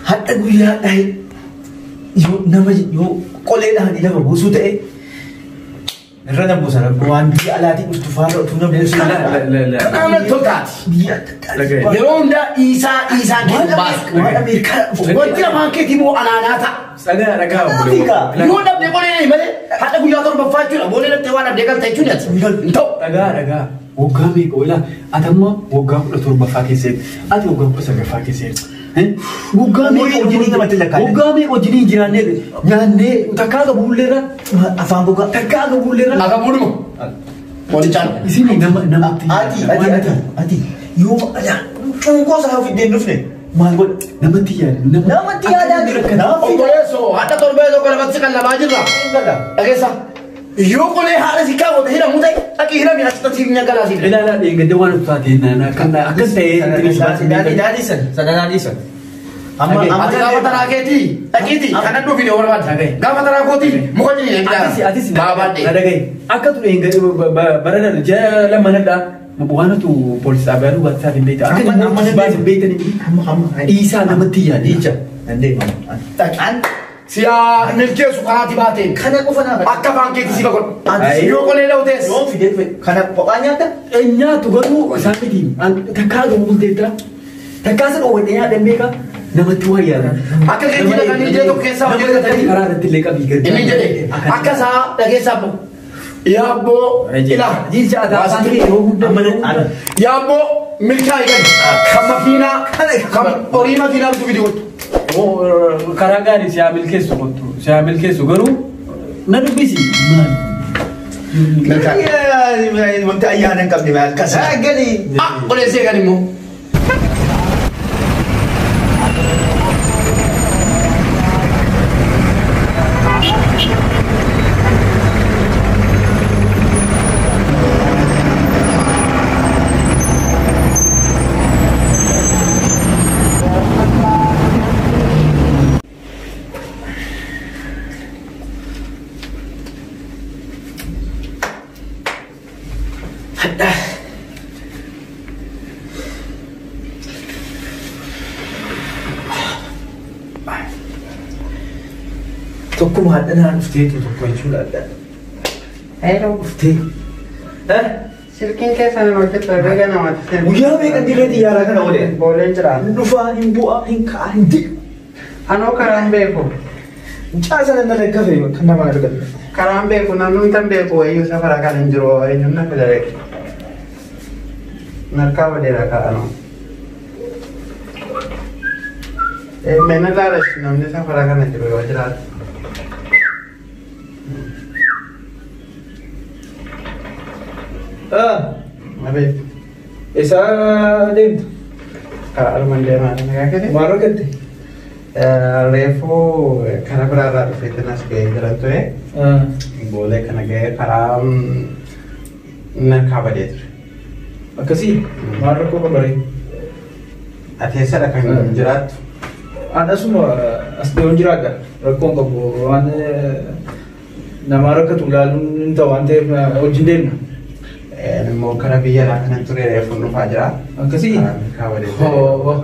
Hadha guyyaa dhahe yoo nama yoo qolee dhahanii lafa buusuu ta'e irra nan buusa rabbi waan biyya alaatii dhuftu faarra utuu na buusuu. Kanaaf toltaati. Biyya adda addaa. Yeroo hundaa dhiisaa dhiisaan keessa baasu. Waan Ameerikaa dhufu. Wanti afaan keetii immoo anaanaa ta'a. Dhagaa dhagaa Afrikaa. Yoo dhabde qolee malee hadha guyyaa torbaffaa jechuudha. Boolee dhabdee waan dhabdee galta jechuudha. Hin ta'u. Dhagaa dhagaa. Waggaa meeqa oolaa? Ati amma waggaa 17ffaa keessatti. Ati waggaa 19ffaa keessatti. Waggaa meeqa Umurii wajjiniin namatti lakkaa'e. Waggaa meeqa wajjiniin jiraannee nyaannee takkaa qabuulleerra Afaan gogaa. takkaa qabuulleerra. Akka buudhuma. Walichaan. Isin nama namatti. Ati ati ati ati yoo alaa cuuqoo isaa ofi hin dhufne maal godha? Namatti yaada. Namatti yaadaa jira. Nama Obboleessoo hadha torbee tokko lafatti kan lamaa jirra. Dhageessa. Yoo qolee haadha si kaawwate hidhamu ta'e dhaqii hidhami achirratti hin nyagalaasiin. Ilaalaa dheengadda waan uffate naan akkas ta'ee. Daadhiisan sana daadhiisan. Amma Ati gaafa taraa keetii dhaqiitii kanan dhufi yoo barbaadde. Gaafa taraa kootii muka jini Atis atis Maa baadhee. na dhagaye akka ture hin bara dhala ji'a lama nadha waan atu poolis xaabiyaa nu baatisaa hin beekta akka Amma- amma inni baas hin beektan amma amma dhiisaa namatti yaada. Dhiicha nan deema. An Siyaa milkeessu karaati baateen. kana qofa naa Akka afaan keetii si godhu. Ati- Yoo qolee dhawtees. Yoon fidee dhufe kana kophaa nyaatta? Nyaatu garuu isaan miti takkaa gabu bulteetta takkaa sana oowwan nyaadhan beeka namatti waa yaada. Akka keetii dhaqanii ijee tokko keessaa hojii argatanii. Karaa irratti illee qabii gargaara. Inni jedhe akka isaa dhageessaa boo. Yaabboo ilaa. Jiilcha ati afaan kee yeroo hunda Amma Yaabboo milkaa eegan. Kan makiinaa kan horii makiinaa bitu fidi godhu. Karaa gaarii siyaa milkeessu kottu siyaa milkeessu garuu na dubbisi maal. Milkaa. Wanti ayyaana hin qabne maal kasaa galii. Ah qoleessee eegan immoo. Tokkuma hadha naa dhufteetu tokko jechuudha adda. Hello. Dhuftee. Silkiin keessan hojjetu herrega namatti seentu. Guyyaa meeqa dirree xiyyaaraa kana oole? Booleen jira. Hin dhufaa hin bu'aa hin ka'aa hin diqu. Anoo karaan beeku. Mucaa sana na lakkafe kan nama argatu. Karaan beeku naannoon tan beeku wayyuu safara kan hin jiru eenyuun na fidare. Narkaa badeera ka'anoo. Meena laalash namni safara kana jiru yoo jiraatu. Abeet. Eessaa deemtu? Karaa armaan deemaa nagaa kete. Maal argatte? Reefuu karaa biraarraa dhufeetin as ga'ee jiran ture. Boolee kana ga'ee karaa narkaa badee ture. Akkasii maal rakkoo qabaree? Ati eessadha kan jiraattu? An asuma as dhiyoon jiraadha. Rakkoon qabu waan namaa rakkatu ilaaluun hin ta'u waan ta'eef wajjin deemna. Immoo karaa biyya alaa kanan ture reefuun dhufaa jira. Akkasii? Karaa narkaa badee ture. Hoo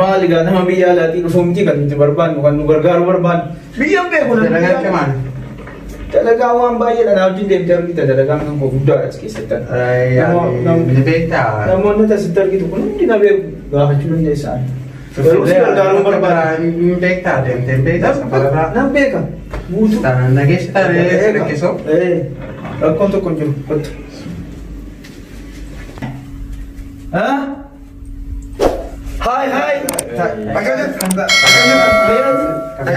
maali gaa nama biyya alaatii dhufuu miti kan nuti barbaannu kan nu gargaaru barbaannu. Biyyan beeku namni Dalagaa biyya- cimaan. Dalagaa waan baay'eedha naa wajjin deemtee argita dalagaan kan koo guddaadha as keessatti. Ni beektaa? Namoonni asitti argitu kun hundi na beeku gaafachuu dandeessan. Garuu si gargaaruun barbaada. Ni beektaa deemtee hin beektaa safararraa? Nan beeka. Guutuu. Nageessa taanee rakkisoo? Rakkoon tokko hin jiru. Kottu. Haay haay. Akka jirtu. Akka jirtu. Akka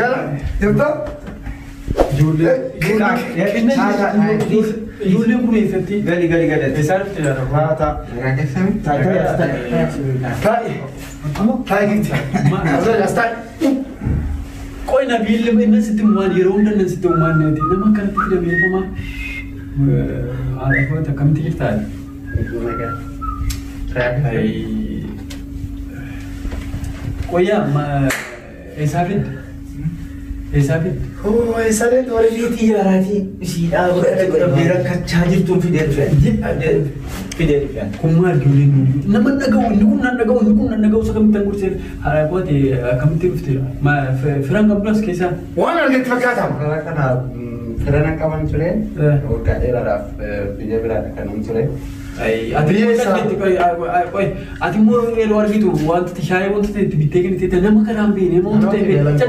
jirtu. Ijoolleen kun eessatti? Gali gali gali. Eessaa dhufte jaarraa? Haa taa. Nagaa keessanii? Taa'i taa'i taa'i. Taa'i. Taa'i. As taa'i. Qoy nabiillee inni sitti waan yeroo hunda inni sitti waan nati nama akkanatti fidamee eefamaa. Haadha koo akkamitti jirtaa? Nagaa. Qoyyaa eessaa fidde? Eessaa fidde? Hoo eessaalee warri biyya xiyyaaraatii isiidhaa godhatee rakkachaa jirtuun fidee dhufe. Fidee dhufe. Kun maal ijoolleen nuti? Nama dhaga'u inni kun nan dhaga'u inni kun nan dhaga'u isa kamitti an gorsee haadha koote akkamitti dhufte? Firaan qabdu as keessaa? Waan argetti fakkaata. Karaa kana fira nan qaban ture. Waggaa dheeraadhaaf biyya biraadha kanan ture. Ati ati immoo yeroo argitu wanta shaayii wanta ta'e itti bittee kennite nama kanaan beekne nama wanta ta'e beekne.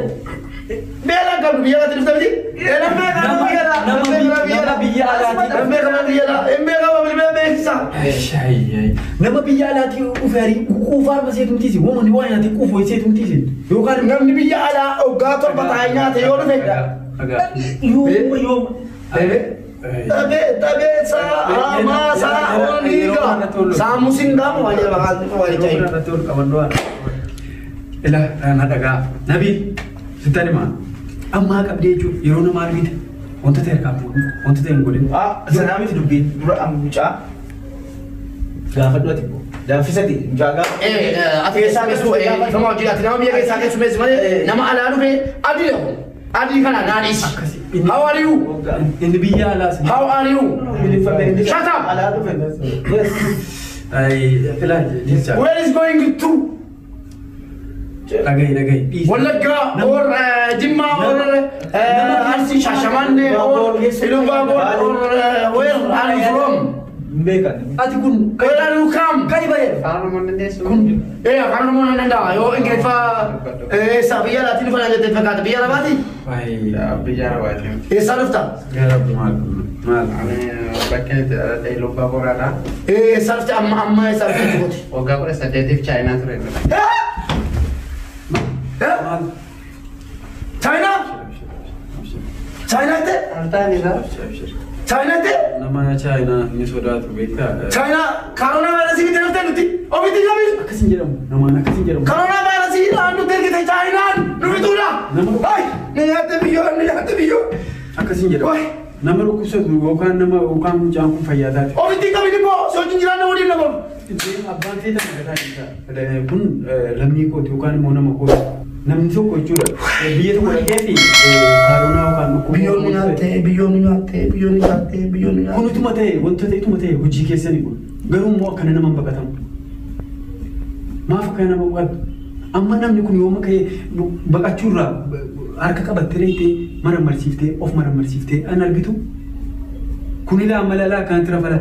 Beelaan qabdu biyya kanatti dhufte miti? Beelaan beekama biyya alaa. Nama biyya alaati. Hin beekama biyya alaa. Hin beekama bilbila beeksisa. Nama biyya alaatii dhufe arii quufaa arma seetumtiisi. Woman waa nyaatee quufoo seetumtiisi. Yookaan namni biyya alaa waggaa 7 taa'ee nyaate yoo dhufe. Yooma yooma. Tabee saa amaa saa oniiga saamusin gaamu waan jedhama kan waan jedhamu. Ila na dhagaa Nabi sittan himaa ammaa qabdee jechuun yeroo nama argite wanta ta'e harkaan fuudhu wanta ta'e hin godhin. Sanaa miti dubbiin dura mucaa gaafadhu ati immoo danfisati mucaa gaafa. Ati keessaa keessu nama hojii ati nama biyya keessaa keessu meessi malee nama alaa dhufe adii kun adii kana naaniis. How are you? Inni biyya alaas. How are you? Shut up! Alaa dhufe. Yes. Ila jecha. Where is going to? Dhagahi dhagahi. Wallagga or Jimma or Arsi Shashamane or Ilubabor or where are you from? Beekan. Ati kun Where are you come? Kani baay'ee. Afaan Oromoo dandeessu? Afaan Oromoo nan danda'a. Yoo Ingiliffaa eessa biyya alaatii dhufa jettee fakkaata. Biyya Arabaati? Biyya Arabaati. Eessaa dhufta? Maal maal. Ani bakka itti dhaladhe Lubbaa Boraadha. Eessaa dhufte amma amma eessaa dhufte Jibuuti? Waggaa 18 Chaayinaa ture. Maal. Chaayinaa? Chaayinaatti? Altaanidha. Chaayinaatti? Nama Chaayinaa ni sodaatu beektaa? Chaayinaa koronaa vaayirasii bitee dhuftee nuti ofitti jabeessu. Akkas hin jedhamu. Namaan akkas hin jedhamu. Koronaa vaayirasii dhaan nuti ergite Chaayinaan nu bituudha. Ay ni nyaatte biyyoo ni nyaatte biyyoo. Akkas hin jedhamu. Nama dhukkubsatu yookaan nama yookaan mucaan kun fayyaa taate. Ofitti qabini boo si wajjin jiraanna waliin nama. Abbaan feetan gataa kun lammii kooti yookaan immoo nama kooti. Namni tokko jechuudha biyya tokko dhaqee fi kaaroonaa yookaan dhukkuba. Biyyoon nu nyaatte biyyoon nu nyaatte biyyoon nu nyaatte biyyoon nu nyaatte. Kun utuma ta'e wantoota ituma ta'e hojii keessanii kun garuu immoo akkana nama hin baqatamu. Maaf akkana nama baqatu? Amma namni kun yooma ka'e baqachuurraa harka qabattee reettee marammarsiiftee of marammarsiiftee an argitu. Kun ilaa malalaa akkanatti rafala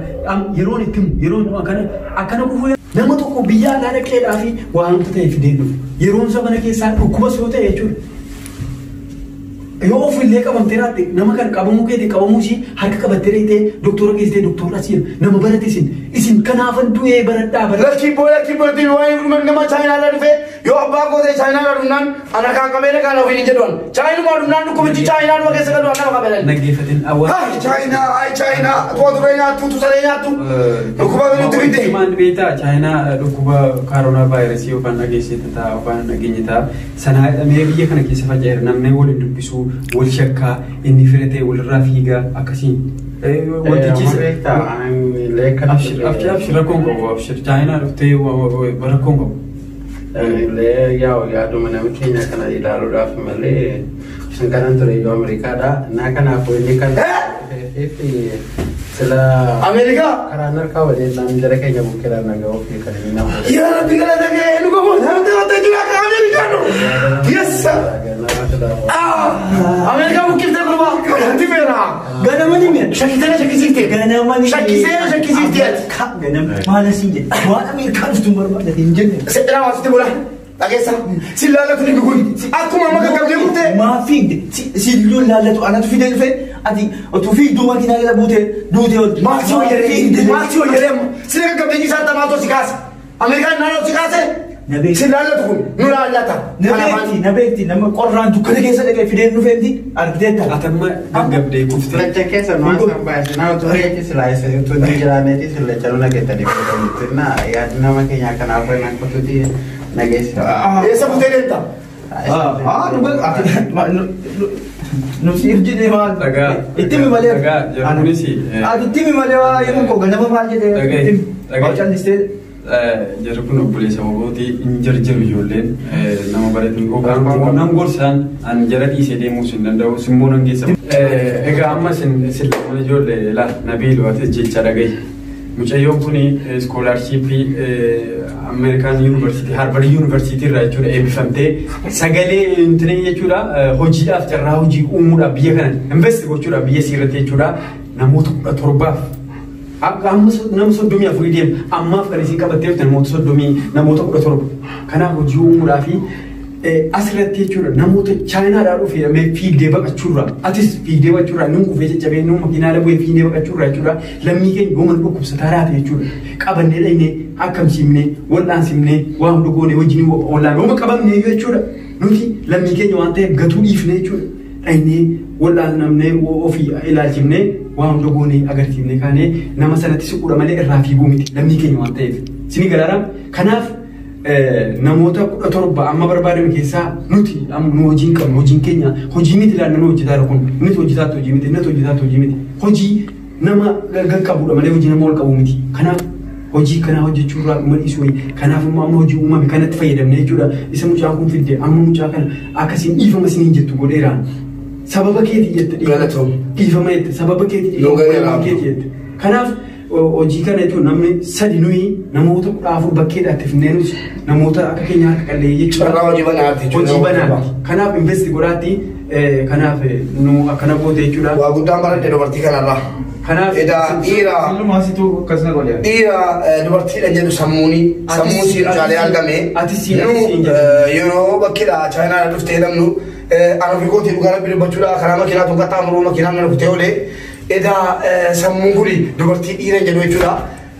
yeroon itti himu yeroon akkana akkana kufuu nama tokko biyya alaa dhaqeedhaa fi waanta ta'e fidee dhufu. Yeroon isa mana keessaa dhukkuba soo ta'e jechuudha. Yoo ofillee qabamtee raatte nama kan qabamuu keetii qabamuu ishii harka qabattee reettee doktora geessitee doktora asiin nama barate isin isin kanaafan du'ee baradhaa baradhaa. Lakkii boo lakkii boo waa'ee nama Chaayinaa irraa dhufe yoo abbaa koo ta'e Chaayinaa irraa dhufnaan ana kaan qabee kaan ofiin hin jedhuan. Chaayinumaa dhufnaan dhukkubichi Chaayinaa dhuma keessa galu nama qabeelan. Naggeeffatin awwaala. Hai Chaayinaa hai Chaayinaa tuwa turee nyaattu tu saree nyaattu dhukkuba nutti fidde. Maal beektaa Chaayinaa dhukkuba kaaroonaa vaayirasii yookaan dhageessee ta'a yookaan dhageenye ta'a. Sanaa hidhamee biyya kana keessa faca'eera namni waliin dubbisuu wal shakkaa inni fira ta'e walirraa fiigaa akkasiin. Wantichi abshir abshir rakkoon qabu abshir Chaayinaa dhuftee rakkoon qabu. Illee yaa'u yaaduma nama keenya kana ilaaluudhaaf malee isin kanan ture iyyuu Ameerikaadha. Naa kanaafuu inni kan sila Ameerikaa? Karaan harkaa waliin naan jara keenya bukkeedhaan nagaa ofii kan inni nama. Yaa Rabbi galata kee nu gogoota namatti jira akka Ameerikaa nu. Yes. Ameerikaa bukkiftee gurbaa kanatti feera. Ganama ni mi'a. Shakkisee shakkisiifte. Ganama ni Shakkisee shakkisiifte ati. Ganama maal asiin jedhe waan Ameerikaa dhuftu hin barbaadate hin jenne. Seera waan sitti bula. Dhageessa. Si laallatu ni kun. Akkuma amma qaqqabdee kuftee. Maa fiigde si iyyuu laallatu anatu fidee dhufe ati otuu fiigduu makiinaa jala buutee duutee oolti. Maal si hojjetee? Maal si hojjetee? Si qaqqabdee jisaa tamaatoo si kaase. Ameerikaan naannoo si kaase. Si laallatu kun nu laallata. Na beekti nama qorraan dukkana keessa dhaqee fideen dhufeenti argiteetta. Ati amma gaggabdee kuftee. Lacha keessa nu haasaan baay'ee naa utuu reechi silaa isa utuu hin jiraaneeti sila caluu nageettanii fudhatanitti na yaadni nama keenyaa kanaaf nan kutuuti nageessa. Eessa butee deemta? Nu siif jedhee maal? Dhagaa. Itti himi malee. Dhagaa jedhu kunis. Ati itti himi malee waa yeroo koo ganama maal jedhee? Dhagahi. Waa callistee. Jarri kun obboleessa Wabootii hin jarjaru ijoolleen nama bareedan yookaan nan gorsaan an jara dhiisee deemuus hin danda'u simmoo nan geessa. Egaa amma isin lamaan ijoollee laa Nabiil atis jecha dhagahi. Mucayyoon kun iskoolaarshiippii Ameerikaan Yuunivarsiitii Haarvard Yuunivarsiitii irraa jechuudha eebbifamtee sagalee intinii jechuudha hojiidhaaf carraa hojii uumuudhaaf biyya kana invest gochuudhaaf biyya isii irratti jechuudha namoota 17 akka amma nama 34 deema ammaaf kan isin qabattee jirtu namoota 30 namoota 17 kanaaf hojii uumuudhaaf asirratti jechuudha namoota Chaayinaadhaa dhufe jedhamee fiigdee baqachuurraa atis fiigdee baqachuurraa nuun kufee caccabee nuun makiinaa bu'ee fiigdee baqachuurraa jechuudha lammii keenya yooma nu dhukkubsataa raate jechuudha qabannee dhaynee akkamsiifnee wal'aansiifnee waan hunda goonee wajjin wal'aan yooma qabamnee jechuudha nuti lammii keenya waan ta'eef gatuu dhiifnee jechuudha dhaynee wal'aanamnee ofii ilaalchifnee waan hunda goonee agarsiifnee kaanee nama sanatti siquudha malee irraa fiiguu miti lammii keenya waan ta'eef sini galaara kanaaf namoota 17 amma barbaadame keessaa nuti nu hojii hin qabnu hojiin keenya hojii miti ilaalla nu hojjetaa jiru kun nuti hojjetaatti hojii miti nuti hojjetaatti hojii miti hojii nama qaqqabudha malee hojii nama ol qabu miti kanaaf hojii kanaa hojjechuurraa dhuma dhiisuu wayii kanaaf immoo amma hojii uumame kanatti fayyadamne jechuudha isa mucaan kun fidde amma mucaa kana akkasiin dhiifama isiniin jettu godheeraan sababa keetii jette dhiifama jette sababa keetii dhiifama jette kanaaf hojii kana jechuun namni sadi nuyi namoota 14 bakkeedhaatti finnee nuti namoota akka keenya harka qalleeyyii jechuudha. Carraa hojii banaatti jechuudha. Hojii banaatti. Kanaaf investi godhaatti kanaaf nu akkana goote jechuudha. Waa guddaan baradhe dubartii kanarraa. Kanaaf Edaa dhiira Sillumaa situ akkasuma godhe. dhiira dubartiidha jedhu sammuuni sammuun siin caalee argame. Atis siin Nu siin jedhu. yeroo bakkeedha Chaayinaadha dhuftee namnu Arabiikootii dhugaa rabbi dubbachuudha karaa makiinaa tokko qaxxaamuruu makiinaan na rukutee oolee. Edaa sammuun kuni dubartii dhiira jedhu jechuudha.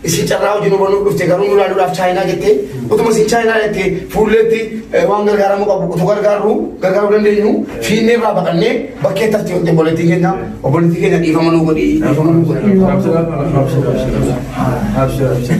Isin carraa hojii nu banuuf dhufte garuu nu ilaaluudhaaf Chaayinaa jettee utuma isin Chaayinaa jettee fuulleetti waan gargaaramuu qabu utuu gargaarru gargaaruu dandeenyu fiinnee irraa baqannee bakkee tafti obboleettiin keenya obboleettiin keenya dhiifama nuu godhi dhiifama nuu godhi. Abshir abshir abshir abshir.